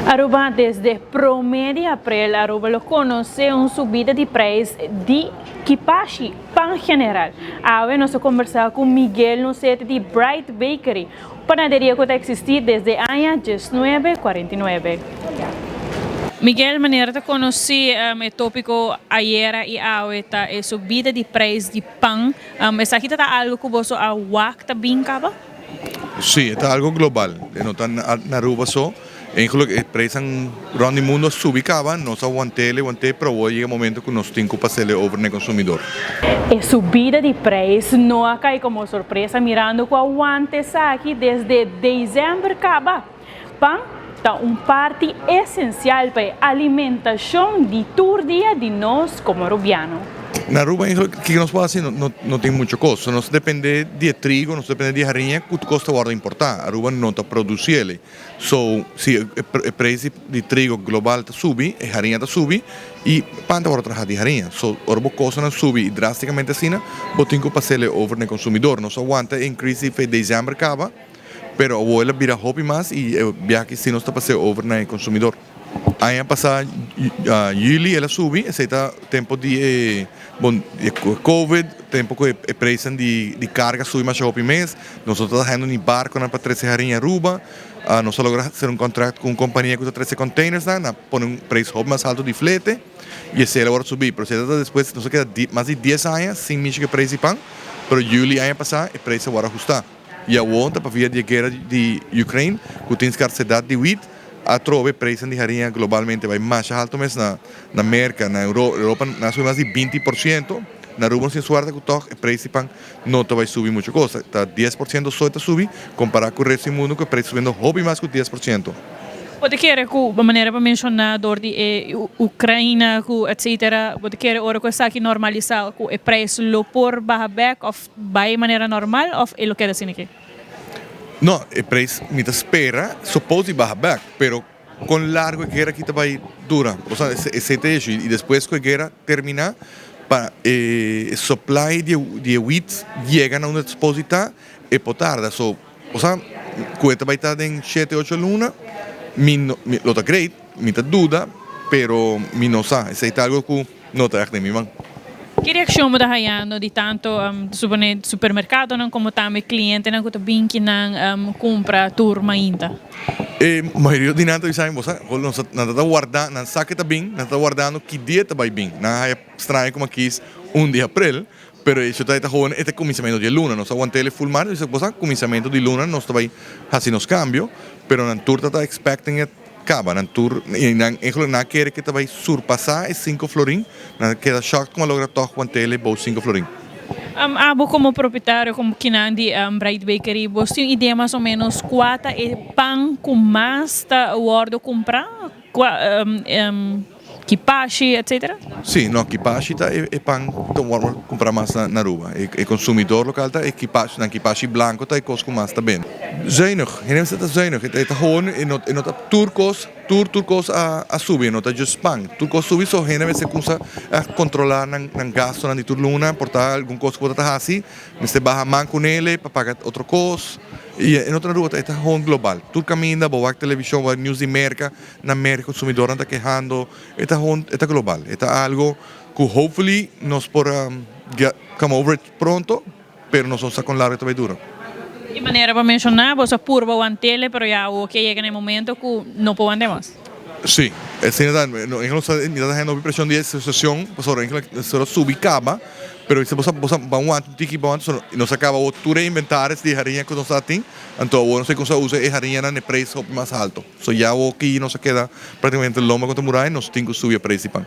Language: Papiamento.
Aruba desde prome di april Aruba lo conoce un subida di prijs di kipashi pan general. Awe nos a conversa cu Miguel Nucete di Bright Bakery, un panaderia cu ta existi desde aña diesnuebe cuarenta y nuebe. Miguel, manera ta conoci e topico ayera y awe ta e subida di prijs di pan. Esaki ta ta algo cu boso a wak ta bin caba? Sí, e ta algo global, e no ta na Aruba so. Eigenlijk e prijsnan rond di mundo a subi caba, nos a want'el e want'é, pero awor a yega momento cu nos tin cu pas'el e over na e consumidor. E subida di prijs no a cay como sorpresa mirando cu a wanta esaki desde december caba. Pan ta un parti esencial pa e alimentacion di tur dia di nos como Arubiano. Na Aruba eigenlijk kiko nos por haci no no tin mucho cos, so nos ta depende di e trigo, nos ta depende di e hariña cu tur cos ta wordo importa, Aruba no ta produci eley. So si e prijs di trigo global ta subi, e hariña ta subi y pan ta wordo traha di hariña. So ora bo costonan subi drasticamente asina bo tin cu pas'el over na e consumidor. Nos a wanta e increase di fe december caba. Pero awor el a bira hopi mas y e biaha si nos ta pas'é over na e consumidor. Aña pasá juli el a subi, esei ta tempo di e bon e covid, tempo ku e prijsnan di carga a subi masha hopi mes. Nos no ta hendo ni barconan pa trece hariña Aruba. Nos a logra hacer un contract cu un compania cu ta trece containersnan, nan a pone un prijs hopi mas alto di flete y esei el a worde subi. Pero esei ta despues nos a keda mas di dies aña sin mishi cu e prijs di pan, pero juli aña pasá e prijs a worde ahusta. I awor ta pavia di e guera di Ukraine ku tin skarsedat di wit, atrobe preisnan di hariña globalmente bai masha haltu mes na na Merka, na Europa nan a subi mas di 20%, na Aruba nos tin suerte ku tòg e preis di pan no ta bai subi muchu kos, ta 10% so e ta subi kompará ku resto di mundu ku e preis ta subiendo hopi mas ku 10%. Bo ta kere ku manera bo menshoná dor di e Ukraina ku etsetera, bo ta kere ora ku esaki normalisá ku e preis lo por baha bèk òf Bai manera normal of e lo keda asina aki? No, e prijs mi ta spera suppose di baha bek, pero con largo e guera aki ta bai dura? Bo sa esey ta e issue y despues cu e guera termina pa e supply di e wheat yega na unda ta suppose di ta e por tarda. So bo sa cu e ta bai ta den shete ocho luna mi no lo ta great, mi ta duda pero mi no sa esey ta algo cu. No ta ègt den mi man. Ki reakshon bo ta hayando di tanto supone supermerkadonan komo tambe klientenan ku ta bin kinan kumpra tur mainta? E mayoria di nan ta bisa mi, bo sa, nos nan ta warda, nan sa ke ta bin, nan ta wardando ki dia ta bai bin. Nan a haya straño kuma kis un di aprel, pero e ta ta hoon e ta kuminsamentu di e luna. Nos a want'el e full maart, nos bisa, bo sa, kuminsamentu di luna nos ta bai hasi nos kambio, pero nan tur ta ta expecting e. Caba nan tur y nan enkele nan a kere ke ta bay surpasa e cinco florin, nan a keda shocked como a logra tog wantele bou cinco florin. Abo como propietario como kinan di Bright Bakery bos tin un idea mas o menos cua ta e pan cu mas ta wordo cumpra? Cua Kipashi etc. Sí, no, kipashi ta e pan ku ta wòrdu kumprá mas na Aruba. E konsumidor lokal ta e kipashi, nan kipashi blanko ta e kos ku mas ta bende. Zuinig, hende mester ta zuinig, e ta hoon, e no e no ta tur kos, tur tur kos a a subi, e no ta just pan, tur kos subi, so hende mester kumsa a kontrolá nan nan gastunan di tur luna, por ta algun kos ku bo ta ta hasi, mester baha man ku nele pa paga otro kos, i e no ta na Aruba, e ta hoon global, tur kaminda bo wak televishon, bo wak news di Merka. Na Merca consumidornan ta kehando, e ta hon, e ta global, e ta algo cu hopefully nos por get come over it pronto, pero nos no sa con largo e ta bay dura. Di manera bo menciona, boso a purba wantele, pero ya awo ke yega na e momento cu no por wante mas. Sí, esei ta, no, mi ta haña hopi presion di e situacion, pasobra a subi caba. Pero bisa boso boso ban wanta un tiki ban wanta so nos a caba awor tur e inventaris di hariña cu nos a tin anto awor nos a cuminsa usa e hariñanan na e prijs hopi mas alto so ya awor ki nos a keda practicamente lomba contra muraya nos tin cu subi e prijs di pan.